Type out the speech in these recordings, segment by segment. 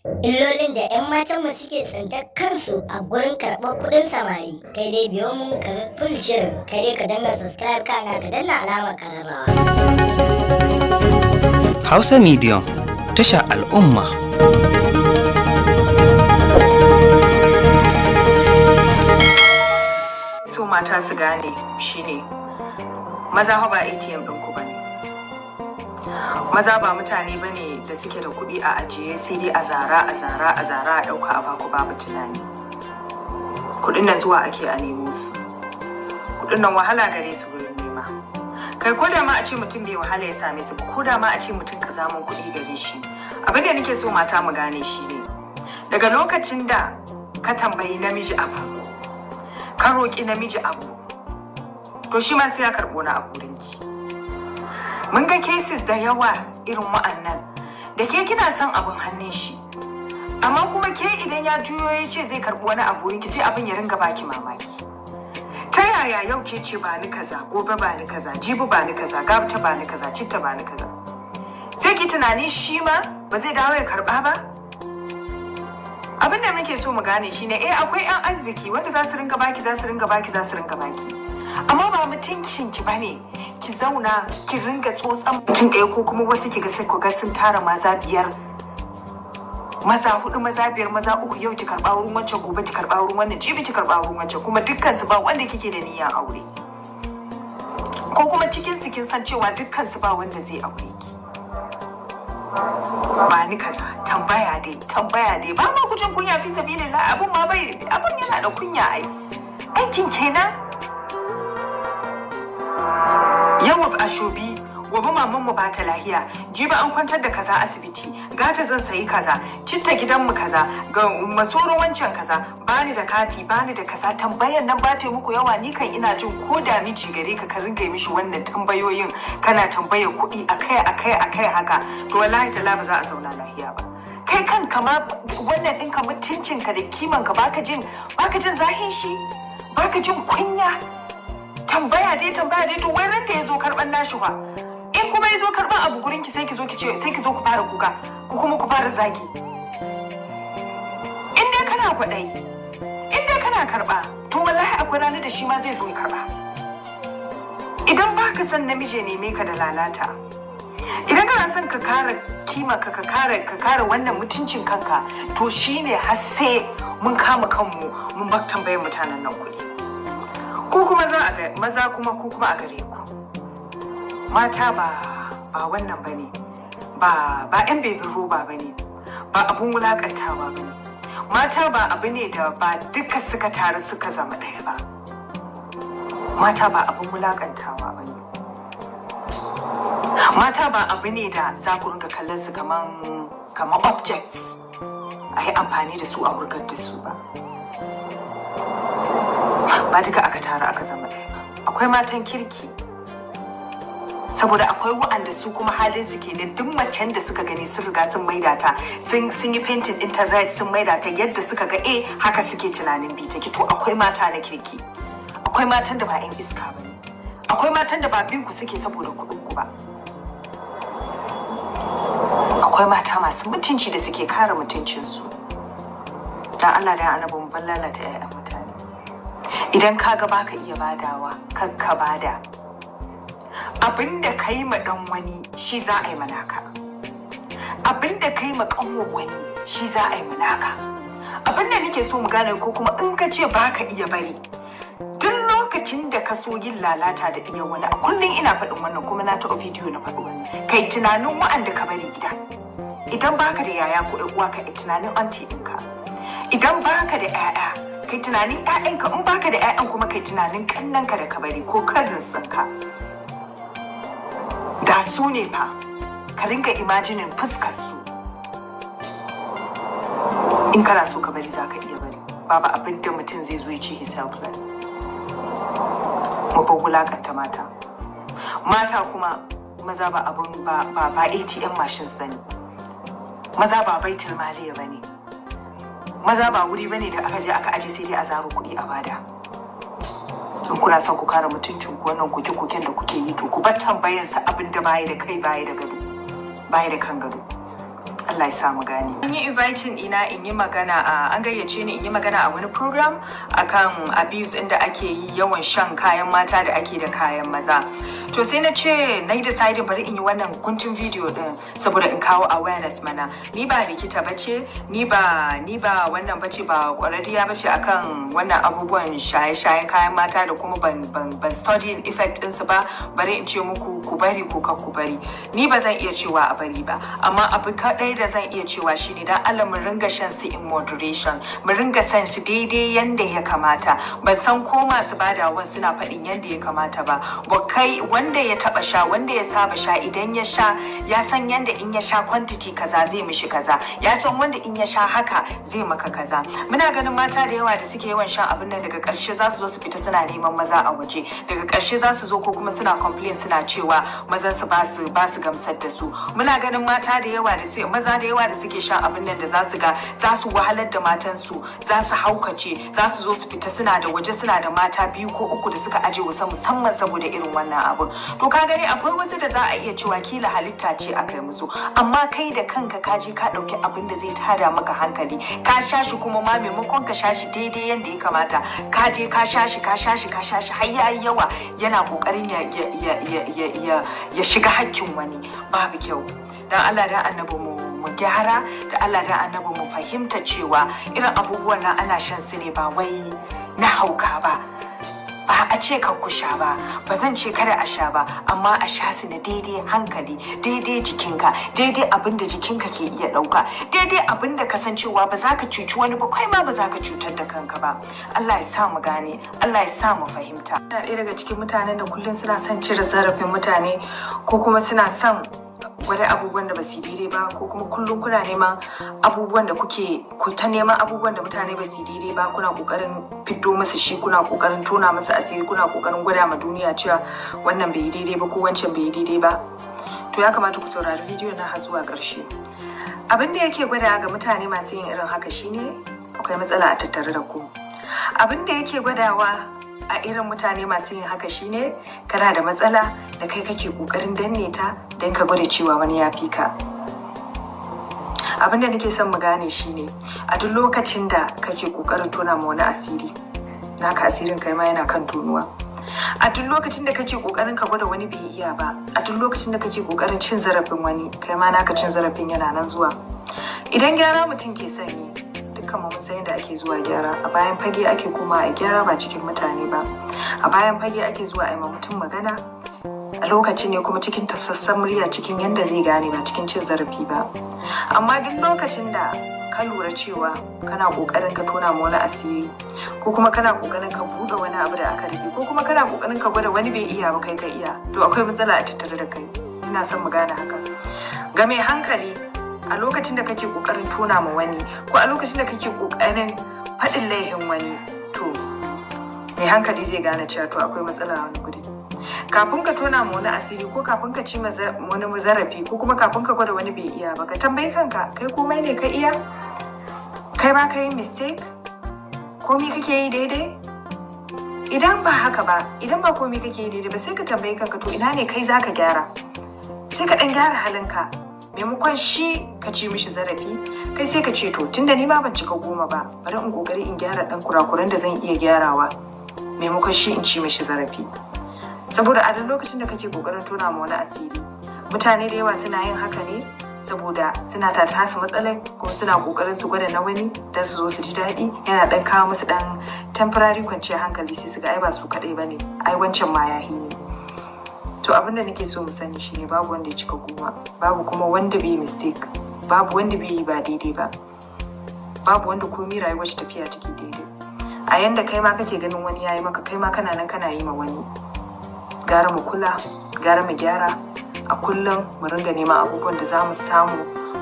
Illolin da 'yan matanmu suke tsintar kansu a gurin karɓar kuɗin samari. Kai dai biyo mu ka ga full shirin, kai dai ka danna subscribe, kana ka danna alamar kararrawa. Hausa Medium, tasha al'umma. So mata su gane shine, maza fa ba ATM ɗinku ba ne. Maza ba mutane ba ne da suke da kuɗi a ajiye, sai dai a zara, a zara, a zara, a ɗauka a baku babu tunani. Kuɗin nan zuwa ake a nemo su. Kuɗin nan wahala gare su wurin nema. Kai, ko da ma a ce mutum bai wahala ya same su ba, ko da ma a ce mutum kazamin kuɗi gare shi, abin da nake so mata mu gane shine, daga lokacin da ka tambayi namiji abu, ka roƙi namiji abu, to shi ma sai ya karɓo na abu wurinki. Mun ga cases da yawa irin wa'annan, da ke kina son abin hannun shi, amma kuma ke idan ya juyo ya ce zai karɓi wani abu wurinki, sai abin ya ringa baki mamaki. Ta yaya yau ke ce ba ni kaza, gobe ba ni kaza, jibi ba ni kaza, gabta ba ni kaza, citta ba ni kaza? Sai ki tunani shi ma ba zai dawo ya karɓa ba. Abin da muke so mu gane shine, eh, akwai 'yan arziki wanda za su ringa baki, za su ringa baki, za su ringa baki, amma ba mutuncin ki bane ki zauna ki ringa tsotsan mutum ɗaya, ko kuma wasu ki ga sai ku ga sun tara maza biyar, maza hudu, maza biyar, maza uku. Yau ki karɓa wurin wancan, gobe ki karɓa wurin wannan, jibi ki karɓa wurin wancan, kuma dukkan su ba wanda kike da niyyar aure, ko kuma cikin su kin san cewa dukkan su ba wanda zai aure ki. Ba ni kaza, tambaya dai, tambaya dai, ba ma ku jin kunya? Fi sabilillah, abun ma bai, abun yana da kunya ai. Aikin kenan, yawa ashobi, gobe maman mu bata lahiya, jibi an kwantar da kaza asibiti, gata zan sayi kaza, citta gidanmu kaza, ga masoro wancan kaza, bani da kati, bani da kaza. Tambayan nan ba ta muku yawa? Ni kan ina jin ko da miji gare ka, ka ringa mishi wannan tambayoyin, kana tambayar kuɗi akai akai akai haka, to wallahi tala ba za a zauna lahiya ba. Kai kanka ma wannan ɗinka, mutuncinka da kimanka, baka jin zahin shi, baka jin kunya. Tambaya dai, tambaya dai. To wai ran da ya zo karɓan nashi fa, in kuma ya zo karɓan abu gurin ki, sai ki zo ki ce, sai ki zo ku fara kuka, ku kuma ku fara zagi. In dai kana kwaɗayi, in dai kana karɓa, to wallahi akwai ranar da shi ma zai zo ya karɓa. Idan baka son namiji ya neme ka da lalata, idan kana son ka kare kima ka, ka kare wannan mutuncin kanka, to shine har sai mun kama kanmu, mun bar tambayar mutanen nan kuɗi. Ko kuma za a ga maza kuma, ko kuma a gare ku mata, ba wannan bane, ba yan bebin roba bane, ba abun wulakantawa bane. Mata ba abu ne da ba duka suka taru suka zama ɗaya ba. Mata ba abun wulakantawa bane. Mata ba abu ne da za ku ringa kallon su kaman objects, a yi amfani da su a wurgar da su ba. Ba duka aka taru aka zama ɗaya ba. Akwai matan kirki, saboda akwai wa'anda su kuma halin su kenan. Duk macen da suka gani, sun riga sun maida ta, sun yi painting ɗin ta red, sun maida ta yadda suka ga, eh, haka suke tunanin bi take. To akwai mata na kirki, akwai matan da ba 'yan iska ba, akwai matan da ba bin ku suke saboda kuɗin ku ba. Akwai mata masu mutunci da suke kare mutuncinsu. Dan Allah dan Annabi, mu lalata 'ya'yan mutane. Idan ka ga baka iya badawa, kar ka bada. Abin da ka yi ma dan wani, shi za a yi manaka. Abin da ka yi ma kanwa wani, shi za a yi manaka. Abin da nake so mu gane, ko kuma in ka ce baka iya bari, duk lokacin da ka so yin lalata da iya wani, a kullum ina faɗin wannan, kuma na taɓa bidiyo na faɗi wannan, kai tunanin wa'anda ka bari gida. Idan baka da yaya ko uwa, ka yi tunanin aunty ɗinka. Idan baka da 'ya'ya, kai tunanin 'ya'yanka. In baka da 'ya'yan kuma, kai tunanin ƙannanka da ka bari ko cousins ɗinka. Da su ne fa, ka rinka imagining fuskar su. In kana so ka bari, za ka iya bari. Babu abin da mutum zai zo ya ce he's helpless. Mu bar wulakanta mata. Mata kuma, maza ba abun ba ATM machines bane. Maza ba baitul maliya bane. Maza ba wuri bane da aka je aka aje, sai dai a zaro kuɗi a bada. In kuna son ku kare mutuncin ku, wannan koke-koken da kuke yi, to ku bar tambayan sa abin da bayi da kai, bayi da gado, bayi da kan gado. Allah. Allah ya sa mu gane. An yi inviting ina in yi magana a an gayyace ni in yi magana a wani program akan abuse inda ake yi, yawan shan kayan mata da ake da kayan maza. To sai na ce na yi deciding bari in yi wannan guntun video din saboda in kawo awareness mana. Ni ba likita bace, ni ba wannan bace, ba kwararriya bace akan wannan abubuwan shaye-shayen kayan mata da kuma ban studying effect ɗinsu ba. Bari in ce muku ku bari ko kar ku bari. Ni ba zan iya cewa a bari ba, amma abu kaɗai da zan iya cewa shine dan Allah mu ringa shan su in moderation, mu ringa shan su daidai yanda ya kamata. Ban san ko masu badawan suna faɗin yanda ya kamata ba. Ba kai wanda ya taba sha, wanda ya saba sha, idan ya sha ya san yanda in ya sha quantity kaza zai mishi kaza, ya san wanda in ya sha haka zai maka kaza. Muna ganin mata da yawa da suke yawan shan abin nan, daga ƙarshe za su zo su fita suna neman maza a waje. Daga ƙarshe za su zo ko kuma suna complain, suna cewa mazan su ba su gamsar da su. Muna ganin mata da yawa da su maza da yawa da suke shan abin nan da za su ga za su wahalar da matansu, za su haukace, za su zo su fita suna da waje suna da mata biyu ko uku da suka aje wasa musamman saboda irin wannan abun. To ka gani, akwai wasu da za a iya cewa kila halitta ce aka yi musu, amma kai da kanka ka je ka ɗauki abin da zai tada maka hankali ka sha shi, kuma ma maimakon ka sha shi daidai yanda ya kamata, ka je ka sha shi, ka sha shi, ka sha shi har yayi yawa, yana kokarin ya shiga hakkin wani. Babu kyau. Dan Allah dan Annabi mu gyara. Da Allah dan Annabi mu fahimta cewa irin abubuwan nan ana shan su ne ba wai na hauka ba. Ba a ce kan ku sha ba, ba zan ce kada a sha ba, amma a sha su na daidai hankali, daidai jikinka, daidai abin da jikinka ke iya ɗauka, daidai abin da kasancewa ba za ka cuci wani ba, kai ma ba za ka cutar da kanka ba. Allah ya sa mu gane, Allah ya sa mu fahimta. Ina ɗaya daga cikin mutanen da kullum suna son cire zarafin mutane, ko kuma suna son gwada abubuwan da ba su daidai ba, ko kuma kullum kuna neman abubuwan da kuke ku ta neman abubuwan da mutane ba su daidai ba, kuna kokarin fiddo musu shi, kuna kokarin tona musu asiri, kuna kokarin gwada ma duniya cewa wannan bai yi daidai ba ko wancan bai yi daidai ba. To ya kamata ku saurari bidiyon na har zuwa ƙarshe. Abin da yake gwada ga mutane masu yin irin haka shine akwai matsala a tattare da ku. Abin da yake gwadawa a irin mutane masu yin haka shine kana da matsala da kai kake kokarin danne ta don ka gwada cewa wani ya fi ka. Abin da nake son mu gane shine a duk lokacin da kake kokarin tona ma wani asiri, naka asirin kai ma yana kan tonuwa. A duk lokacin da kake kokarin ka gwada wani bai iya ba, a duk lokacin da kake kokarin cin zarafin wani, kai ma naka cin zarafin yana nan zuwa. Idan gyara mutum ke son yi, dukkan mu mun san yadda ake zuwa gyara. A bayan fage ake koma a gyara, ba cikin mutane ba. A bayan fage ake zuwa a yi ma mutum magana a lokacin ne, kuma cikin tafsassan murya, cikin yadda zai gane, ba cikin cin zarafi ba. Amma duk lokacin da ka lura cewa kana kokarin ka tona ma wani asiri, ko kuma kana kokarin ka buɗe wani abu da aka rufe, ko kuma kana kokarin ka gwada wani bai iya ba kai ka iya, to akwai matsala a tattare da kai. Ina son mu gane haka. Ga mai hankali, a lokacin da kake kokarin tona ma wani, ko a lokacin da kake kokarin faɗin laifin wani, to mai hankali zai gane cewa to akwai matsala a wani guri. Kafin ka tona ma wani asiri, ko kafin ka ci wani zarafi, ko kuma kafin ka gwada wani bai iya ba, ka tambayi kanka: kai komai ne ka iya? Kai ba ka yi mistake? Komai kake yi daidai? Idan ba haka ba, idan ba komai kake yi daidai ba, sai ka tambayi kanka, to ina ne kai zaka gyara? Sai ka dan gyara halinka. Maimakon shi ka ci mishi zarafi, kai sai ka ce, to tunda ni ma ban cika 10 ba, bari in kokari in gyara dan kurakuran da zan iya gyarawa, maimakon shi in ci mishi zarafi. Saboda a duk lokacin da kake kokarin tona ma wani asiri, mutane da yawa suna yin haka ne saboda suna ta tasu matsalar, kuma suna kokarin su gwada na wani don su zo su ji daɗi, yana dan kawo musu dan temporary kwanciyar hankali, sai su ga ai ba su kaɗai ba ne, ai wancan ma ya ne. To abin da nake so mu sani shine babu wanda ya cika 10, babu kuma wanda bai mistake, babu wanda bai yi ba daidai ba, babu wanda komai rayuwar shi tafiya take daidai. A yanda kai ma kake ganin wani yayi maka, kai ma kana nan kana yi ma wani. Gara mu kula, gara mu gyara. A kullum mu ringa neman abubuwan da za mu samu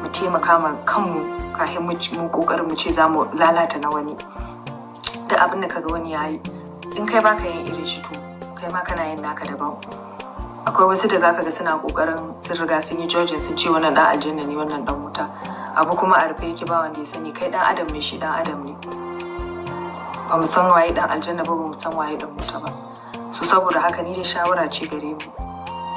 mu taimaka ma kanmu kafin mu kokarin mu ce za mu lalata na wani. Da abin da kaga wani yayi, in kai baka yin irin shi, to kai ma kana yin naka daban. Akwai wasu da zaka ga suna kokarin sun riga sun yi judging, sun ce wannan dan aljanna ne, wannan dan wuta. Abu kuma a rufe yake, ba wanda ya sani. Kai dan adam ne, shi dan adam ne. Ba mu san waye dan aljanna ba, ba mu san waye dan wuta ba. So saboda haka ni da shawara ce gare mu.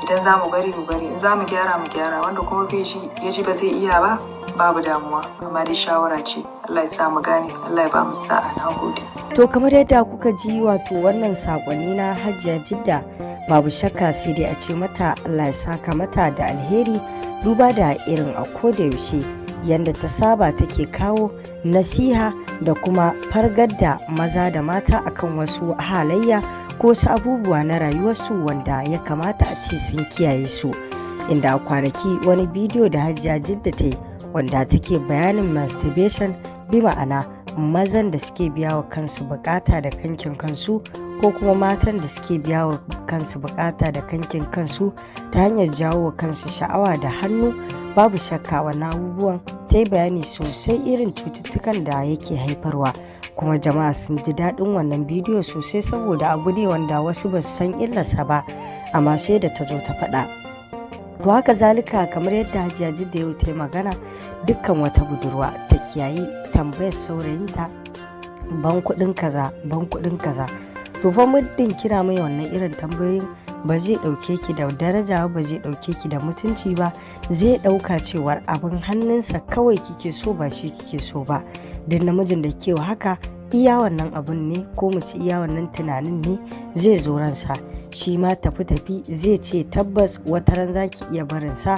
Idan za mu bari mu bari, in za mu gyara mu gyara, wanda kuma bai ji ya ji ba zai iya ba, babu damuwa, amma dai shawara ce. Allah ya sa mu gane, Allah ya ba mu sa'a. Na gode. To kamar yadda kuka ji wato wannan sakonni na Hajiya Jidda, babu shakka sai dai a ce mata Allah ya saka mata da alheri, duba da irin a koda yaushe yadda ta saba take kawo nasiha da kuma fargar da maza da mata akan wasu halayya ko wasu abubuwa na rayuwarsu wanda ya kamata a ce sun kiyaye su. Inda a kwanaki wani bidiyo da Hajiya Jidda ta yi wanda take bayanin masturbation, bi ma'ana mazan da suke biya wa kansu bukata da kankin kansu ko kuma matan da suke biya wa kansu bukata da kankin kansu ta hanyar jawo wa kansu sha'awa da hannu, babu shakka wannan abubuwan ta yi bayani sosai irin cututtukan da yake haifarwa, kuma jama'a sun ji daɗin wannan bidiyo sosai saboda abu ne wanda wasu ba su san illarsa ba, amma sai da ta zo ta faɗa. To haka zalika kamar yadda Hajiya Jidda yau ta yi magana, dukkan wata budurwa ta kiyayi tambayar saurayinta ban kuɗin kaza, ban kuɗin kaza. To fa muddin kina mai wannan irin tambayoyin, ba zai ɗauke ki da daraja ba, zai ɗauke ki da mutunci ba, zai ɗauka cewar abin hannunsa kawai kike so ba shi kike so ba. Duk namijin da ke haka, iya wannan abun ne ko mu ci iya wannan tunanin ne zai zo ransa, shi ma tafi tafi zai ce tabbas wata ran za ki iya barinsa,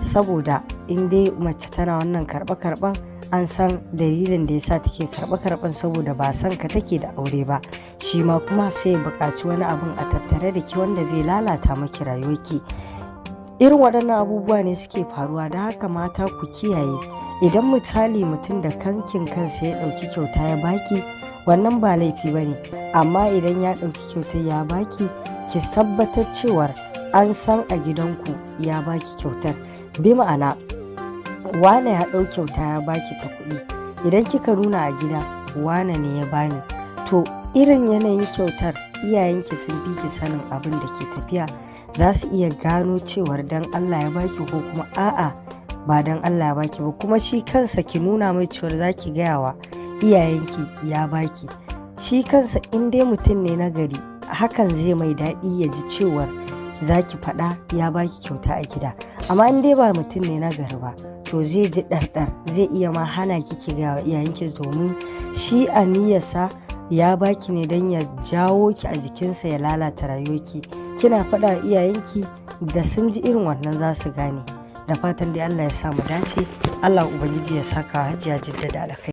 saboda in dai mace tana wannan karɓe karɓen, an san dalilin da yasa take karɓe karɓen, saboda ba san ka take da aure ba. Shi ma kuma sai ya buƙaci wani abun a tattare da ki wanda zai lalata maki rayuwarki. Irin waɗannan abubuwa ne suke faruwa, da haka mata ku kiyaye. Idan misali mutum da kankin kansa ya ɗauki kyauta ya baki, wannan ba laifi ba ne, amma idan ya ɗauki kyautar ya baki, ki tabbatar cewar an san a gidanku ya baki kyautar. Bi ma'ana, wane ya ɗau kyauta ya baki ta kuɗi, idan kika nuna a gida wane ne ya bani, to irin yanayin kyautar iyayenki sun fi ki sanin abin da ke tafiya, za su iya gano cewar dan Allah ya baki ko kuma a'a ba dan Allah ya baki ba. Kuma shi kansa ki nuna mai cewar za ki gaya wa iyayenki ya baki, shi kansa in dai mutum ne na gari hakan zai mai daɗi ya ji cewar za ki faɗa ya baki kyauta a gida. Amma in dai ba mutum ne na gari ba, to zai ji ɗarɗar, zai iya ma hana ki ki gaya wa iyayenki, domin shi a niyyarsa ya baki ne don ya jawo ki a jikinsa ya lalata rayuwarki. Kina faɗa wa iyayenki, da sun ji irin wannan za su gane. Da fatan dai Allah ya sa mu dace, Allah ubangiji ya saka Hajiya Jidda da alkhairi.